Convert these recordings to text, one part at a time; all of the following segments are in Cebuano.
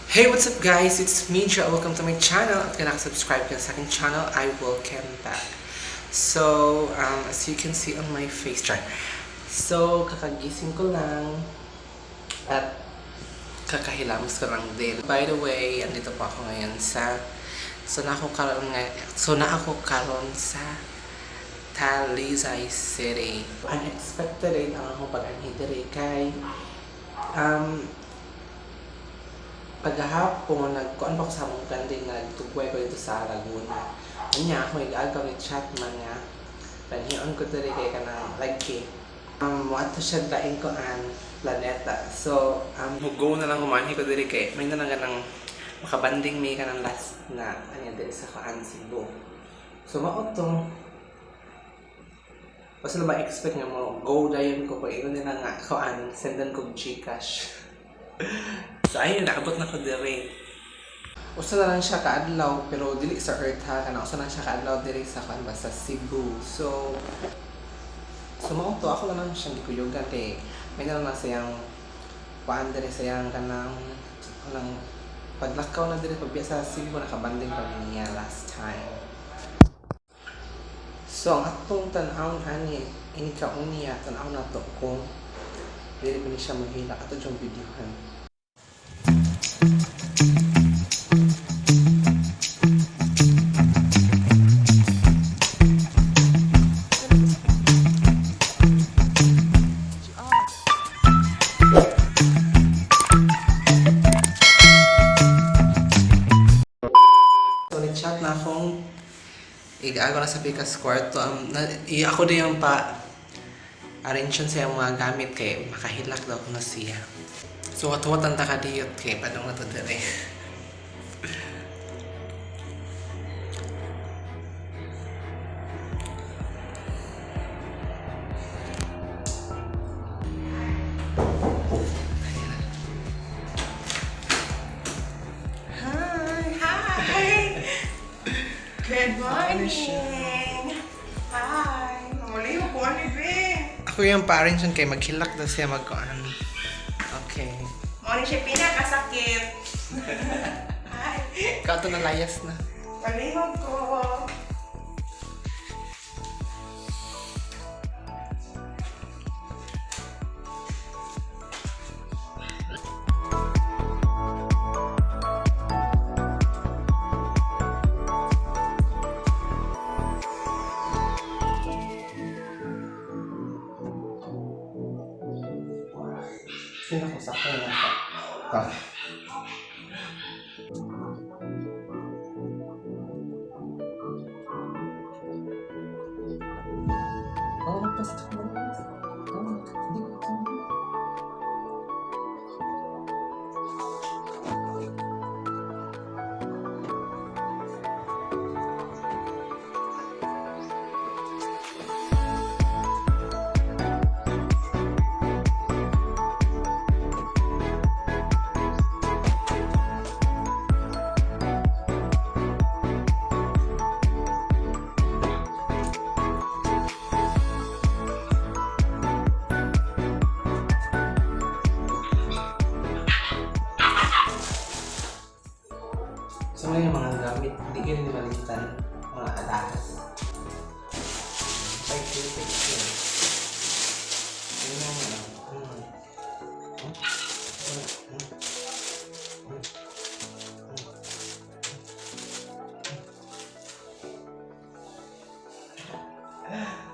Hey, what's up, guys? It's me, Joe. Welcome to my channel. At kung nakasubscribe ka sa aking channel, I will come back. So, as you can see on my face, char. So, kakagising ko lang at kakahilamos ko lang din. By the way, andito po ako ngayon sa so na ako karon sa Talisay City. Unexpected rin ang akong pag-anhi diri kay paghahapon, nagkuan pa ko sa among kandi, nagtugway ko dito sa Laguna. Anya ako nag-agaw ni chat man nga panhion ko diri kay kanang lagi. Moadto siya daing ko an planeta. So, go na lang humanhi ko diri kay may na lang kanang makabanding mi kanang last na anya diri sa kuan Cebu. So mao to. Basta lang ma-expect nga mo go dayon ko pag ingon nila nga kuan sendan ko GCash. So ayun, naabot na ko diri. Usa na lang siya kaadlaw pero dili sa Earth ha, kana usa lang siya kaadlaw diri sa kuan ba sa Cebu. So mao to, ako na lang siyang gikuyugan kay may na lang na siyang kuan diri sa iyang kanang kanang paglakaw na diri pagbiya sa Cebu, nakabanding pa mi niya last time. So ang atong tan-awon ani ini kaunya, tan-aw na to kung dili pa ni siya mahila ato siyang videohan. So ni-chat na akong igago na sa pikas kwarto. Na, ako din yung pa arrange sa iyang mga gamit kay makahilak daw ko na siya. So watuwatan ta kadiyot kay padong na to dire. Hi! Hi! Good Ano siya? morning! Hi! Muli ko ano be? Ako yung pa-arrange kay maghilak daw siya magkuan. Okay. Mo ni siya pinakasakit. Hi! Ikaw to nalayas na. Palihog ko. Sino ko sa akin na ka? Oh, basta ko. Oh, hindi ko. So ngayon yung mga gamit, hindi ko rin malitan mga alahas. 5, 2, 6, 7. Ayun ang ano. Hmm. Hmm. Hmm. Hmm. Hmm.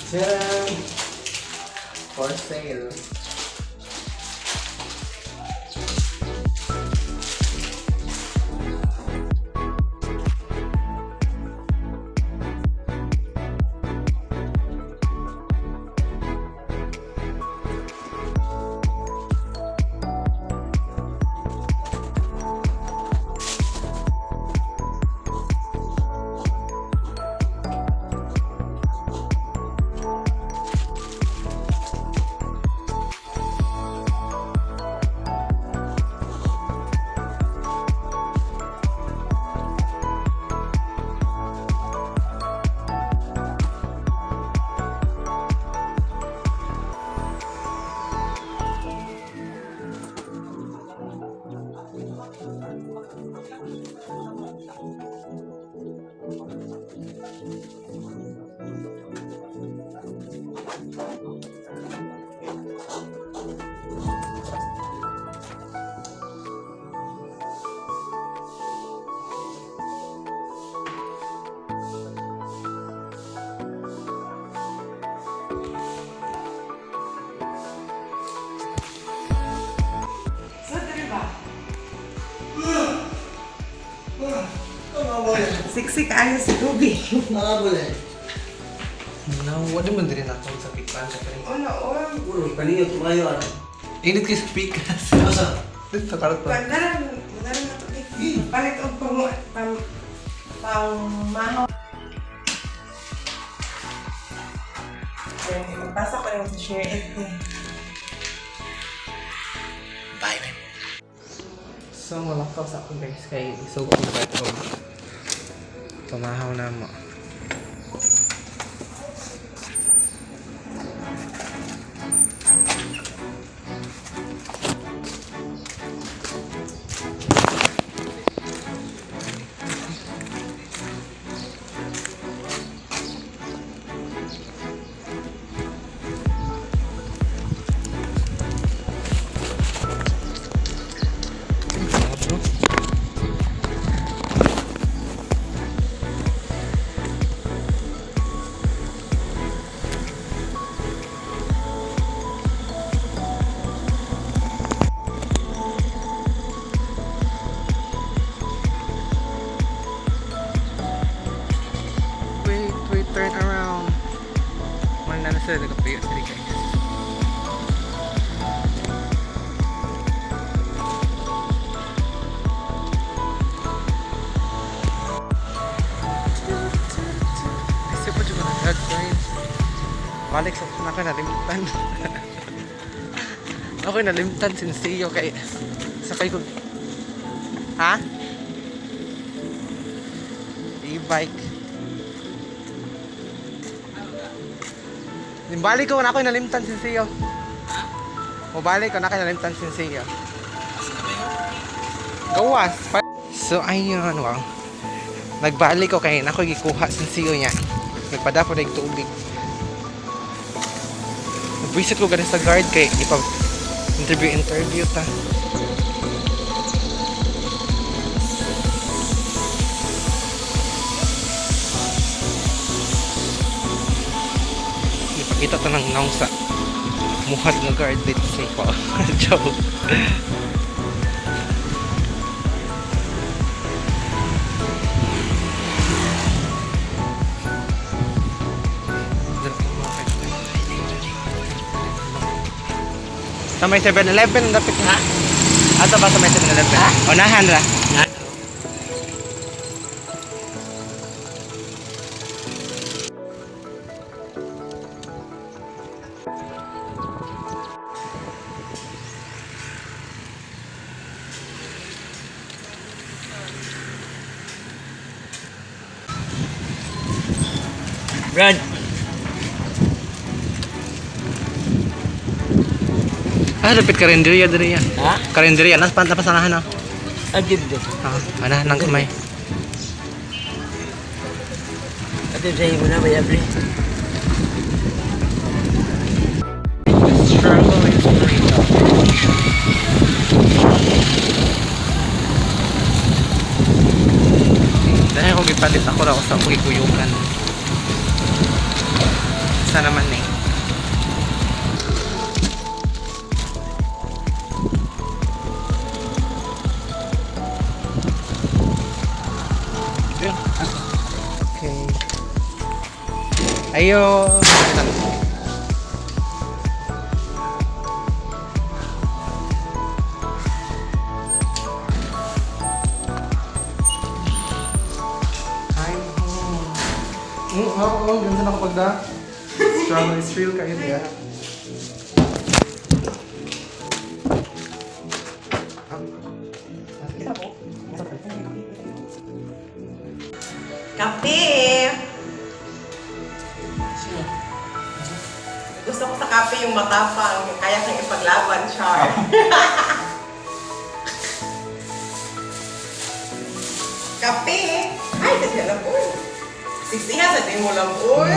Tcharam! For sale. Siksi kaayo si Ruby. Ah, boleh. No, wala man din ako sa pikan sa kani. Una, oh. Ulo, kanina tumayo ano. Init kay sa pikas. Asa? Dito karot pa. Pagdaran, pagdaran na to. Eh. Palit og pang pang pang mahaw. Ayan, magpasa ko lang sa share it eh. Bye bye. So malakaw sa ako guys kay isog ko ba ito. Tumahaw na mo. Bro. Wait, wait, turn around. Wala na sila, nagkapayo sila guys. Isip ko dyan nag guys. Balik sa ako nalimtan. Ako nalimtan sinsiyo kay sakay ko. Ha? E-bike. Balik ko na ako nalimtan sinsiyo. Mobalik ko na ako nalimtan sinsiyo. Gawas. So ayun, wow. Nagbalik ko kay nako gikuha sinsiyo niya. Nagpada po na tubig. Nagvisit ko gani sa guard kay ipa interview interview ta. Ipakita ta ng naong sa muhat nga guard dito sa pa. Joke. Sa may 7-Eleven, ang dapit na. Ato ba sa may 7-Eleven? Unahan ra. Brad. Ah, dapit karinderya diri ya. Ha? Karinderya, nas pan napasanahan ah. Adib do. Ah, anahan ng kamay. Adib sa imo na bayabli. The struggle is real. Dahil ako gipalit ako raw sa akong gikuyugan. Sana man eh. Okay. Ayo. I'm home. Oo, oh, ganda na kapag da. Struggle is real kayo niya. Kape! Gusto ko sa kape yung matapang, yung kaya kang ipaglaban, Char. Kape! Ay, sa lang uy. Siksihan sa di mo lang uy.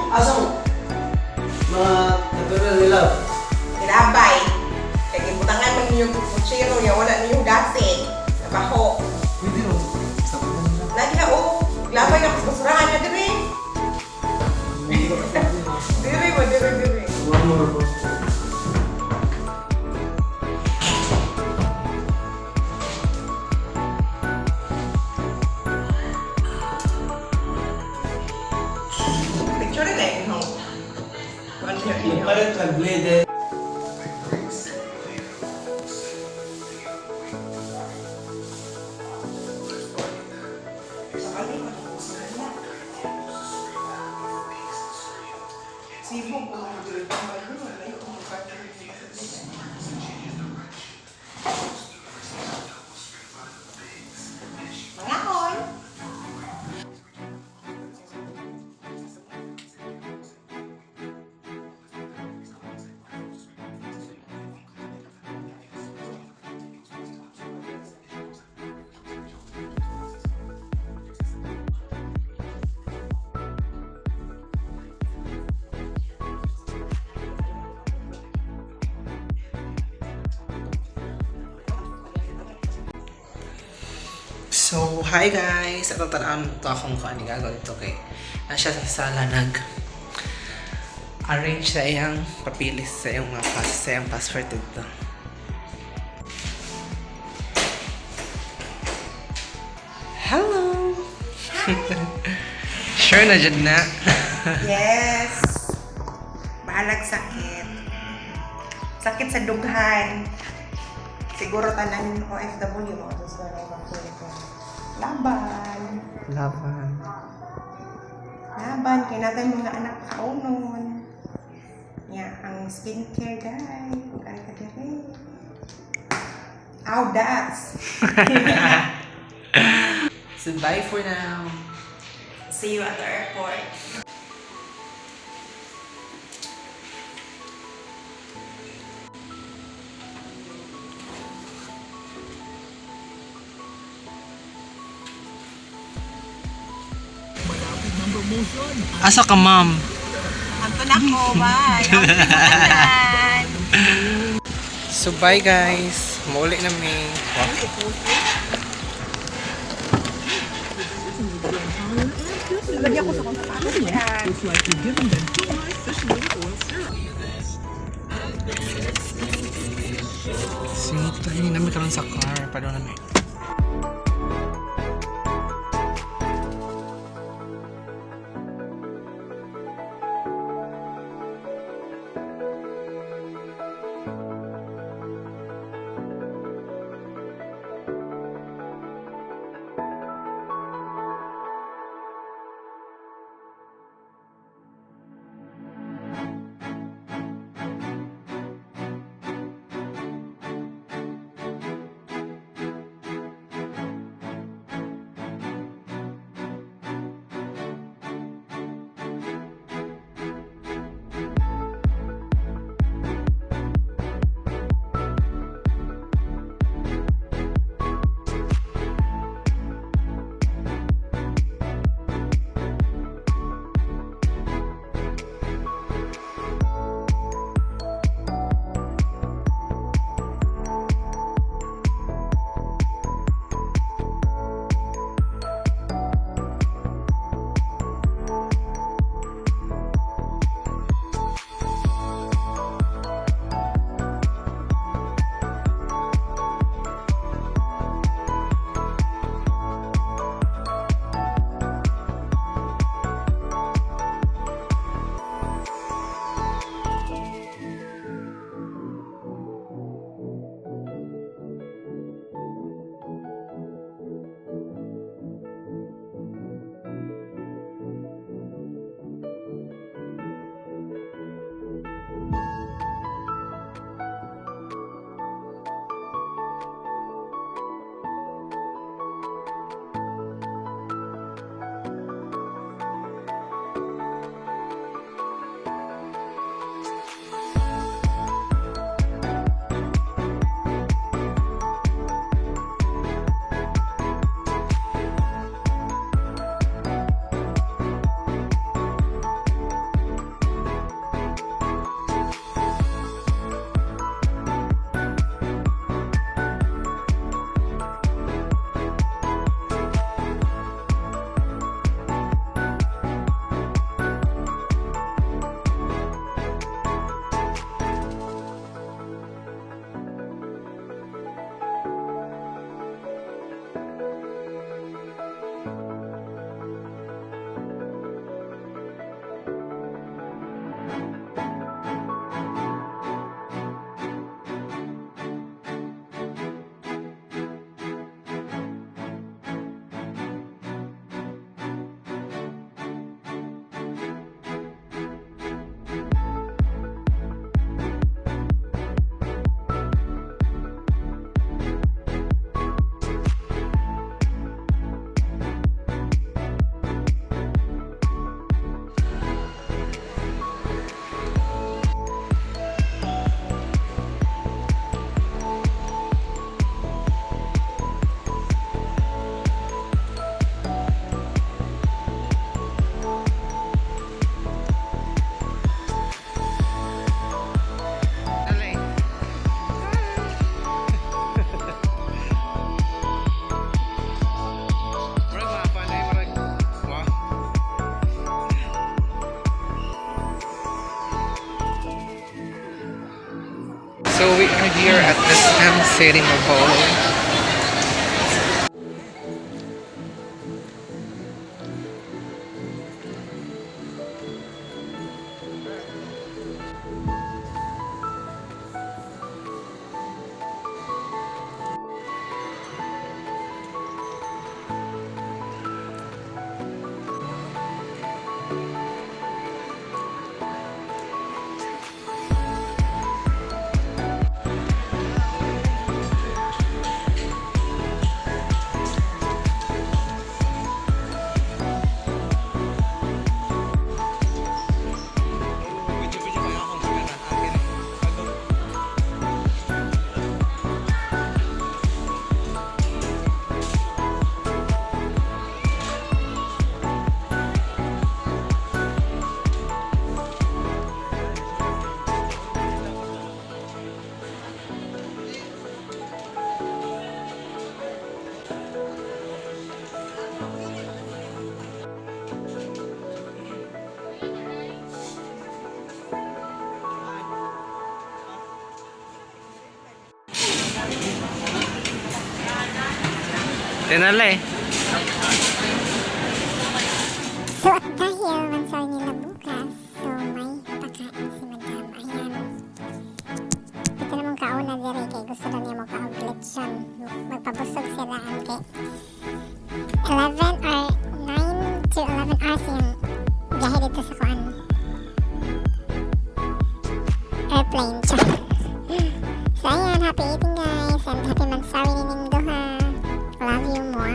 Asa mo? Mga natural nila. Tinabay. Kaya gibutangan man ninyo kung kutsiro, ya wala ninyo gasing. Nabaho. Pwede ro. Sa na. Lagi na oh, labay na basurahan na dire. Dire mo, dire, dire. One more bro. Nag-bleed. Sa kanya, matutusin na. Sibog ko mga dito. Malayo ko mga hon! So, hi guys! Ito tanaan ito akong kuan gagawin ito kay na siya sa sala nag arrange sa iyang papilis sa iyang mga pass sa iyang passport dito. Hello! Sure na dyan na. Yes! Bahalag sakit. Sakit sa dughan. Siguro tanan OFW mo. Tapos wala yung ko. Laban. Laban. Laban. Kaya natin mga anak kaunon. Ya, ang skincare guys. Kaya ka dire. Ow, that's. So, bye for now. See you at the airport. Asa ka, ma'am? Anto na ko, bye. Ang tanan. So, bye guys. Mauli na mi. Lagyan ko sa kong sapatos yan. Singit tayo namin karon sa car. Paano namin? So we are here at SM City Mabolo. Tinala eh. So at dahil monthsary nila bukas, so may pakain si Madam. Ayan. Ito namang kauna diri kay gusto daw niya makaog lechon. Magpabusog siya daan kay 11 or 9 to 11 hours yung biyahe dito sa kuan. Airplane. Char. So ayan, happy eating, guys, and happy monthsary nining duha. Love you more.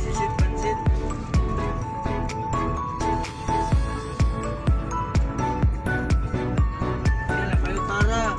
Sisit pansit. Yan, kayo tara.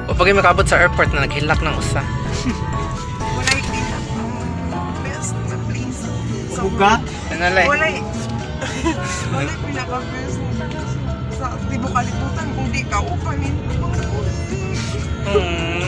O pag makabot sa airport na naghilak ng usa. Walay pinaka-best na place. Sa Buga? Tinala eh. Walay. Walay pinaka-best na sa tibuok kalibutan kung di ka upanin. Yeah.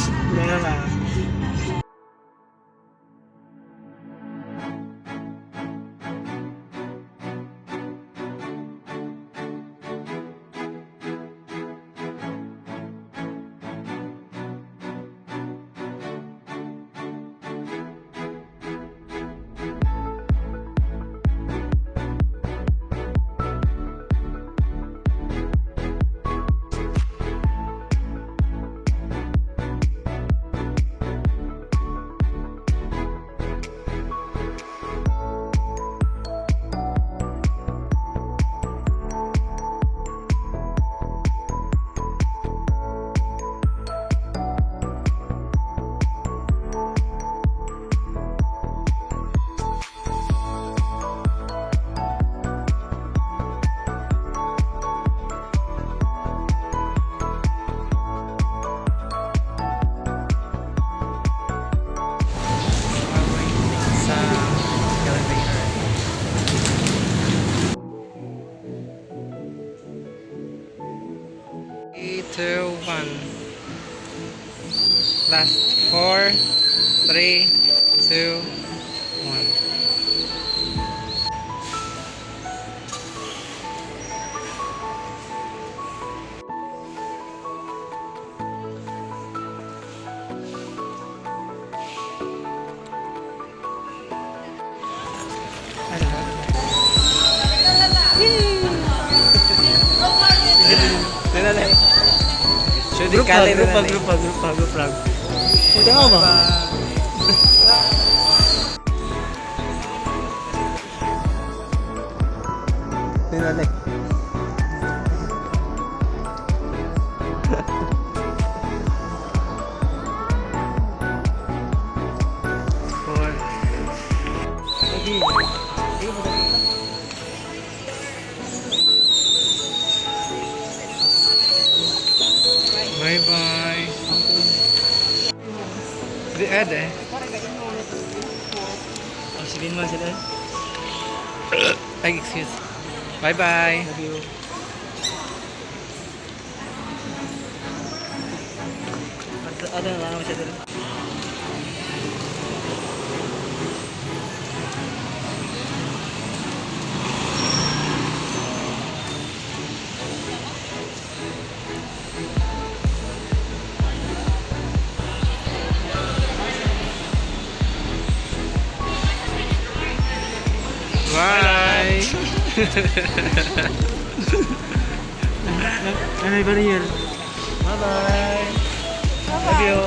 Sa elevator. Three, two, one. Last four, three, two, one. Group hug, group hug, group hug, group hug, group hug. Punta nga ba? Dinalik. Four. Bye-bye. Di Ed eh. Oh, silin mo sila. Ay, excuse. Bye-bye. Love you. Ano na lang siya dito? Bye! Nanay barrier. Bye-bye! Love you!